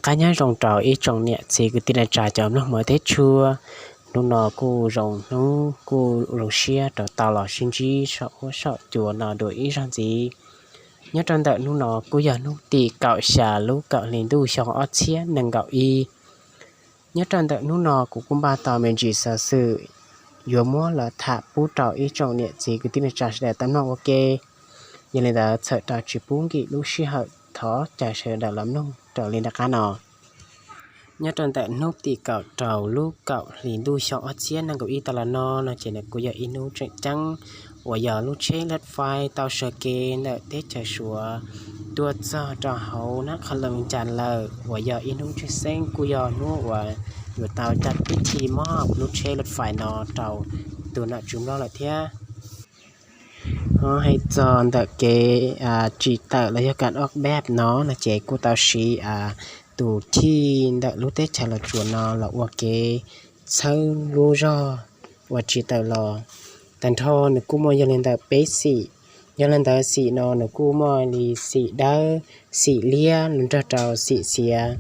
Các nhá, rồng trầu ý trọng niệm chỉ cứ tin là trà chồng nó mới Tết chưa. Lúc nó cô rồng nó cô rồng xia trầu tàu lò xin trí sợ ố sợ chùa nó đổi ý rằng gì. Nhớ trong đợt lúc nó cô giờ lúc tị cậu xà lũ cậu lên đu xông ót xiết nâng cậu y. Nhớ trong đợt lúc nó cô cũng ba tàu mình chỉ sợ sự. Yua mua là thả pú trầu ý trọng niệm chỉ cứ tin là trà sẽ để tâm nông ok. Giờ lên đó sợ trò chỉ pú kỹ lũ xí hậu thó chả sợ đợt lắm nông trở lên đặc cá nó. Nhớ trong đợt nút tị cậu trầu lũ cậu lên đu xông ót xiết nâng cậu y tàu là no, nó chỉ là cô giờ y nút trệnh trắng. Ủa giờ lũ chế lật phai tàu sơ kê nợ Tết trời sủa. Tua cho trò hậu nát khó lường tràn lờ. Ủa giờ y nút chế xanh cô giờ nút ủa. Ủa tàu chặt pít thi mò lũ chế lật phai nó trầu. Tụi nợ chúng lo lại thiá. Nó hay cho đợt kế, à, chỉ tờ là do cản ốc bếp nó là chế cô tàu sĩ, à, tụ thi đợt lũ Tết trời là chuột nó là ua kế. Sơ lũ do ua chỉ tờ lò. Tàn tho nửa cú mua do lên đợt bế xị. Do lên đợt xị nó nửa cú mua lì xị đớ, xị lia, lũ trò trò xị xìa.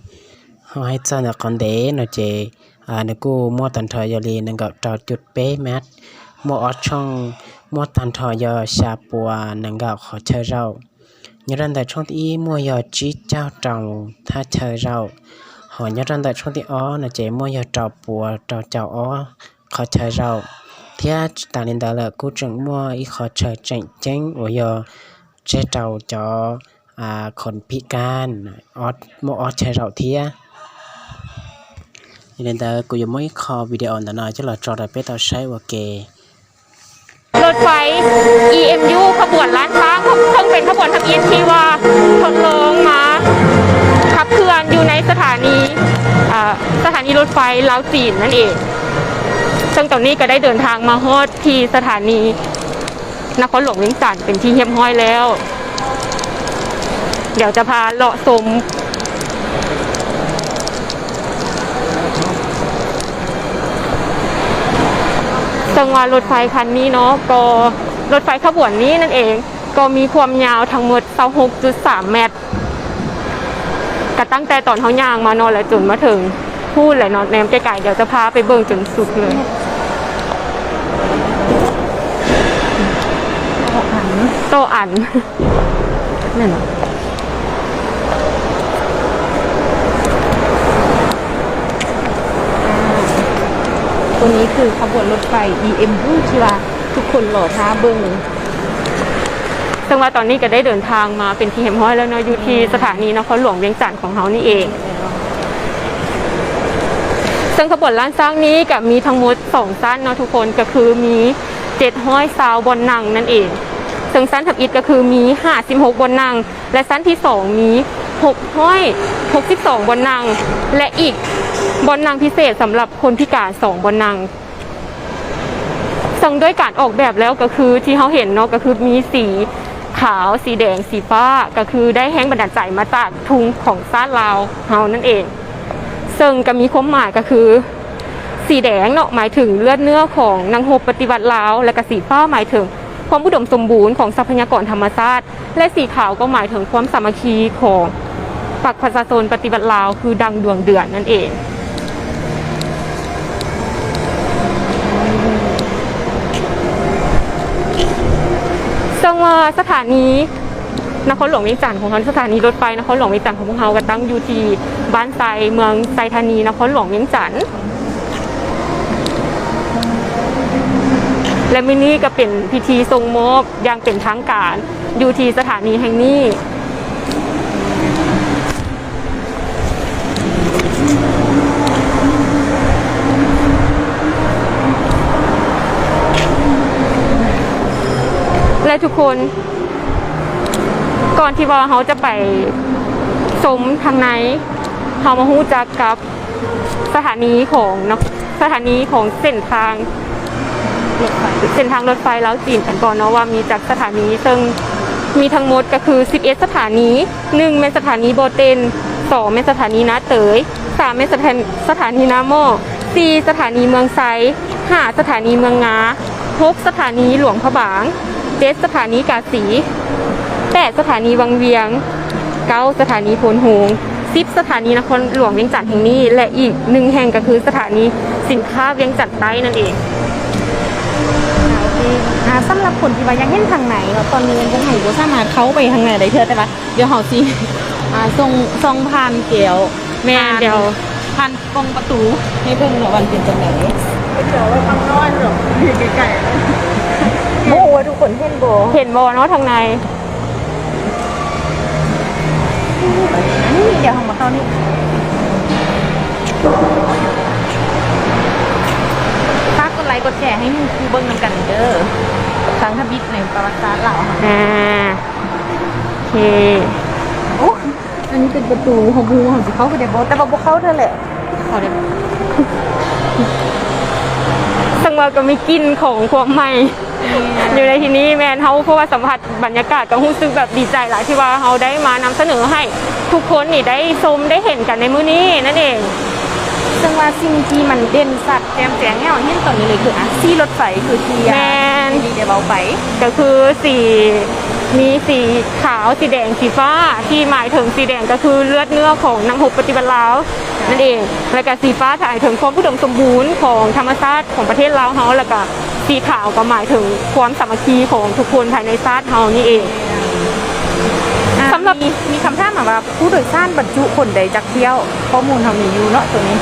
Họ hay cho nó còn đế nó chế, à, nửa cú mua tàn tho do lì nâng gạo trò chuột bế mát. Mua ót trong, mua tàn tho do xa pùa nâng gạo khó chơi rau. Nhớ đàn đợt trong tí mua do trí trao trầu tha chơi rau. Họ nhớ đàn đợt trong tí ó nó chế mua do trầu pùa trầu chào ó khó chơi rau. Thiá tà lên đó là cô trưởng mua ý khó chơi chênh chênh ủa do chế trầu cho, à, khốn bị can. Ót, mua ót chơi rau thiá. Nên đó cô dùng mua ý khó video đó nó chứ là cho đợt bếp tao sai ok. ລົດໄຟ ອີເອັມຢູ ຂະບວນລ້ານຊ້າງ ເຊິ່ງເປັນຂະບວນທຳອິດທີ່ວ່າທົດລອງມາຂັບເຄື່ອນຢູ່ໃນສະຖານີ ເອີ ສະຖານີລົດໄຟລາວຈີນນັ້ນເອງ. ເຊິ່ງຕອນນີ້ກໍໄດ້ເດີນທາງມາຮອດທີ່ສະຖານີນະຄອນຫຼວງວຽງຈັນເປັນທີ່ຮຽບຮ້ອຍແລ້ວ. ດຽວຈະພາເລາະຊົມ ເຊິ່ງວ່າລົດໄຟຄັນນີ້ເນາະ ກໍລົດໄຟຂະບວນນີ້ນັ້ນເອງ ກໍມີຄວາມຍາວທັງໝົດຊາວຫົກຈຸດສາມແມັດ ກໍຕັ້ງແຕ່ຕອນເຮົາຍ່າງມາເນາະ ແລະຈົນມາເຖິງພຸ້ນແຫຼະເນາະ ແນມໄກໆ ດຽວຈະພາໄປເບິ່ງຈົນສຸດເລີຍ ຕໍ່ອັນ ຕໍ່ອັນ. ແມ່ນບໍ່? ອ່າ ຕົວນີ້ຄືຂະບວນລົດໄຟ ອີເອັມຢູ ທີ່ວ່າທຸກຄົນລໍຖ້າເບິ່ງ. ເຊິ່ງວ່າຕອນນີ້ກໍໄດ້ເດີນທາງມາເປັນທີ່ຮຽບຮ້ອຍແລ້ວເນາະ ຢູ່ທີ່ສະຖານີນະຄອນຫຼວງວຽງຈັນຂອງເຮົານີ້ເອງ. ເຊິ່ງຂະບວນລ້ານຊ້າງນີ້ກໍມີທັງໝົດສອງຊັ້ນເນາະທຸກຄົນ ກໍຄືມີເຈັດຮ້ອຍຊາວບ່ອນນັ່ງນັ້ນເອງ. ເຊິ່ງຊັ້ນທຳອິດກໍຄືມີຫ້າສິບຫົກບ່ອນນັ່ງ ແລະ ຊັ້ນທີສອງມີຫົກຮ້ອຍຫົກສິບສອງບ່ອນນັ່ງ ແລະ ອີກບ່ອນນັ່ງພິເສດສຳລັບຄົນພິການສອງບ່ອນນັ່ງ. ເຊິ່ງດ້ວຍການອອກແບບແລ້ວກໍຄືທີ່ເຮົາເຫັນເນາະ ກໍຄືມີສີຂາວ, ສີແດງ, ສີຟ້າ ກໍຄືໄດ້ແຮງບັນດານໃຈມາຈາກທຸງຂອງຊາດລາວເຮົານັ້ນເອງ. ເຊິ່ງກໍມີຄວາມໝາຍກໍຄື ສີແດງເນາະ ໝາຍເຖິງເລືອດເນື້ອຂອງນັກຮົບປະຕິວັດລາວ ແລະ ກໍສີຟ້າໝາຍເຖິງຄວາມອຸດົມສົມບູນຂອງຊັບພະຍາກອນທຳມະຊາດ ແລະ ສີຂາວກໍໝາຍເຖິງຄວາມສາມັກຄີຂອງພັກປະຊາຊົນປະຕິວັດລາວ ຄືດັ່ງດວງເດືອນນັ້ນເອງ. ເຊິ່ງວ່າສະຖານີນະຄອນຫຼວງວຽງຈັນຂອງເຮົາ, ສະຖານີລົດໄຟນະຄອນຫຼວງວຽງຈັນຂອງພວກເຮົາກໍຕັ້ງຢູ່ທີ່ບ້ານໄຊ, ເມືອງໄຊທານີ, ນະຄອນຫຼວງວຽງຈັນ ແລະ ມື້ນີ້ກໍເປັນພິທີສົ່ງມອບຢ່າງເປັນທາງການ ຢູ່ທີ່ສະຖານີແຫ່ງນີ້ ແລະ ທຸກຄົນ ກ່ອນທີ່ວ່າເຮົາຈະໄປຊົມທາງໃນ, ເຮົາມາຮູ້ຈັກກັບ ສະຖານີຂອງເນາະ, ສະຖານີຂອງເສັ້ນທາງ ເສັ້ນທາງລົດໄຟລາວຈີນກັນກ່ອນເນາະ ວ່າມີຈັກສະຖານີ, ເຊິ່ງມີທັງໝົດກໍຄືສິບເອັດສະຖານີ, ໜຶ່ງແມ່ນສະຖານີບໍ່ເຕັນ, ສອງແມ່ນສະຖານີນາເຕີຍ, ສາມແມ່ນສະຖານ-, ສະຖານີນາໝໍ້, ສີ່ສະຖານີເມືອງໄຊ, ຫ້າສະຖານີເມືອງງາ, ຫົກສະຖານີຫຼວງພະບາງ, ເຈັດສະຖານີກາສີ, ແປດສະຖານີວັງວຽງ, ເກົ້າສະຖານີໂພນໂຮງ, ສິບສະຖານີນະຄອນຫຼວງວຽງຈັນແຫ່ງນີ້ ແລະ ອີກໜຶ່ງແຫ່ງກໍຄືສະຖານີສິນຄ້າວຽງຈັນໃຕ້ນັ້ນເອງ. ອ່າ ໂອເຄ ອ່າ ສຳລັບຄົນທີ່ວ່າຢາກເຫັນທາງໃນເນາະ ຕອນນີ້ພວກເຮົາບໍ່ສາມາດເຂົ້າໄປທາງໃນໄດ້ເທື່ອ ແຕ່ວ່າດຽວເຮົາຊິ ອ່າ ສ່ອງ ສ່ອງຜ່ານແກ້ວ ແມ່ນ ຜ່ານ ດຽວ ຜ່ານ ປ່ອງປະຕູໃຫ້ເບິ່ງເນາະວ່າມັນເປັນຈັ່ງໃດ. ໄປຈອດໄວ້ຝັ່ງນ້ອຍດອກ ຢູ່ໃກ້ໆ ບໍ່ຮູ້ວ່າທຸກຄົນເຫັນບໍ່ ເຫັນບໍ່ເນາະທາງໃນ. ນີ້ດຽວເຮົາມາເຂົ້ານີ້ ຝາກກົດໄລກົດແຊໃຫ້ໝູ່ຄູ່ເບິ່ງນຳກັນເດີ ຄັ້ງທຳອິດໃນປະຫວັດສາດລາວເຮົາ. ອ່າ ໂອເຄ ໂອ້ ອັນນີ້ເປັນປະຕູ ເຮົາບໍ່ຮູ້ວ່າເຮົາຊິເຂົ້າໄປໄດ້ບໍ່ ແຕ່ວ່າບໍ່ເຂົ້າເທື່ອແຫຼະ ເຂົ້າໄດ້ ເຊິ່ງວ່າກໍມີກິ່ນຂອງຄວາມໃໝ່ ແມ່ນ ຢູ່ໃນທີ່ນີ້ ແມ່ນ ເຮົາ ເພາະວ່າສຳຜັດບັນຍາກາດ ກໍຮູ້ສຶກແບບດີໃຈຫຼາຍ ທີ່ວ່າເຮົາໄດ້ມານຳສະເໜີໃຫ້ທຸກຄົນນີ້ໄດ້ຊົມໄດ້ເຫັນກັນໃນມື້ນີ້ນັ້ນເອງ. ເຊິ່ງວ່າສິ່ງທີ່ມັນເດັ່ນຊັດແຈ່ມແຈ້ງໃຫ້ເຮົາເຫັນຕອນນີ້ເລີຍຄື ອ່າ ສີລົດໄຟ ຄືທີ່ ແມ່ນ ທີ່ໄດ້ເວົ້າໄປ ກໍຄືສີ ມີສີຂາວ ສີແດງ ສີຟ້າ ທີ່ໝາຍເຖິງສີແດງກໍຄືເລືອດເນື້ອຂອງນັກຮົບປະຕິວັດລາວນັ້ນເອງ ແລະກະສີຟ້າໝາຍເຖິງຄວາມອຸດົມສົມບູນຂອງທຳມະຊາດຂອງປະເທດລາວເຮົາ ແລະກະສີຂາວກໍໝາຍເຖິງຄວາມສາມັກຄີຂອງທຸກຄົນພາຍໃນຊາດເຮົານີ້ເອງ. ອ່າ ສຳລັບ ມີ ມີຄຳຖາມມາວ່າ ຜູ້ໂດຍສານບັນຈຸຄົນໄດ້ຈັກຖ້ຽວ? ຂໍ້ມູນເຮົາມີຢູ່ເນາະໂຕນີ້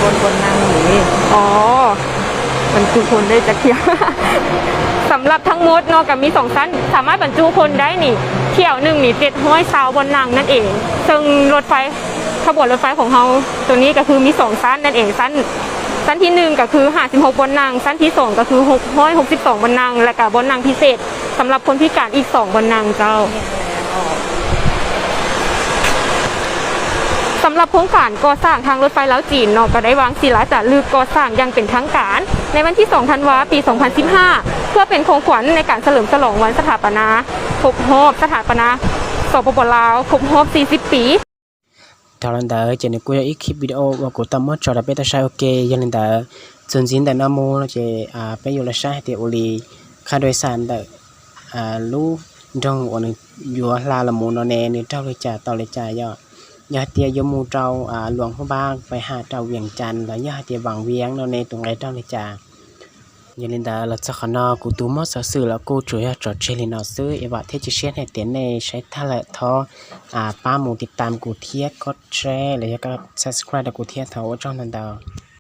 ບ່ອນ ບ່ອນນັ່ງນີ້ ອໍ ບັນຈຸຄົນໄດ້ຈັກຖ້ຽວ? ສຳລັບທັງໝົດເນາະ ກໍມີສອງຊັ້ນ ສາມາດບັນຈຸຄົນໄດ້ນີ້ ຖ້ຽວໜຶ່ງນີ້ ເຈັດຮ້ອຍຊາວບ່ອນນັ່ງນັ້ນເອງ. ເຊິ່ງລົດໄຟ ຂະບວນລົດໄຟຂອງເຮົາໂຕນີ້ກໍຄືມີສອງຊັ້ນນັ້ນເອງ ຊັ້ນ ຊັ້ນທີໜຶ່ງກໍຄືຫ້າສິບຫົກບ່ອນນັ່ງ ຊັ້ນທີສອງກໍຄືຫົກຮ້ອຍຫົກສິບສອງບ່ອນນັ່ງ ແລະກະບ່ອນນັ່ງພິເສດ ສຳລັບຄົນພິການອີກສອງບ່ອນນັ່ງເຈົ້າ. ສຳລັບໂຄງການກໍ່ສ້າງທາງລົດໄຟລາວຈີນເນາະ ກໍໄດ້ວາງສີລາຈາລຶກກໍ່ສ້າງຢ່າງເປັນທາງການ ໃນວັນທີສອງທັນວາ ປີສອງພັນສິບຫ້າ ເພື່ອເປັນຂອງຂວັນໃນການສະເຫຼີມສະຫຼອງວັນສະຖາປະນາ ຄົບຮອບສະຖາປະນາ ສປປ ລາວ ຄົບຮອບສີ່ສິບປີ. ເທົ່ານັ້ນເດີ ເຈົ້ານີ້ ກູເຮັດຄລິບວິດີໂອວ່າກູຕ້ອງມາຈອດແລ້ວເປັນຕາໃຊ້ ໂອເຄ ຢ່າລືມເດີ ສູນຊີ້ນແຕ່ນຳໝູ່ເນາະ ເຈົ້າ ອ່າ ໄປຢູ່ລະຊາຍເຕໂອລີ ຄ່າໂດຍສານເດີ ອ່າ ລູດອງອວນຢູ່ລາລະໝູ່ເນາະແນ່ ໜຶ່ງເທົ່າເລີຍຈ້າ ຕໍ່ເລີຍຈ້າ ເຈົ້າ ຢ່າໃຫ້ຕຽຢູ່ໝູ່ເຈົ້າ ອ່າ ຫຼວງພະບາງ ໄປຫາເຈົ້າວຽງຈັນ ແລ້ວຢ່າໃຫ້ຕຽວັງວຽງເນາະແນ່ ຕົງໄລເທົ່າເລີຍຈ້າ. ຢ່າລືມເດີ ລະຈາກຂ້າງນອກ ກູຕູມໍຊາຊື່ ແລ້ວກູຈວຍຈອດເຊລີນອດຊື້ ເອວາເທດຈິເຊຍນໃຫ້ເຕັນເນ ໃຊ້ທ່າແລະທໍ ອ່າ ປ້າໝູຕິດຕາມກູທຽກ ກົດແຊ ແລະ ກະຊັບສະຄຣາຍ ແລະ ກູທຽກທໍ ໂອຈ້ອນນັ້ນເດີ.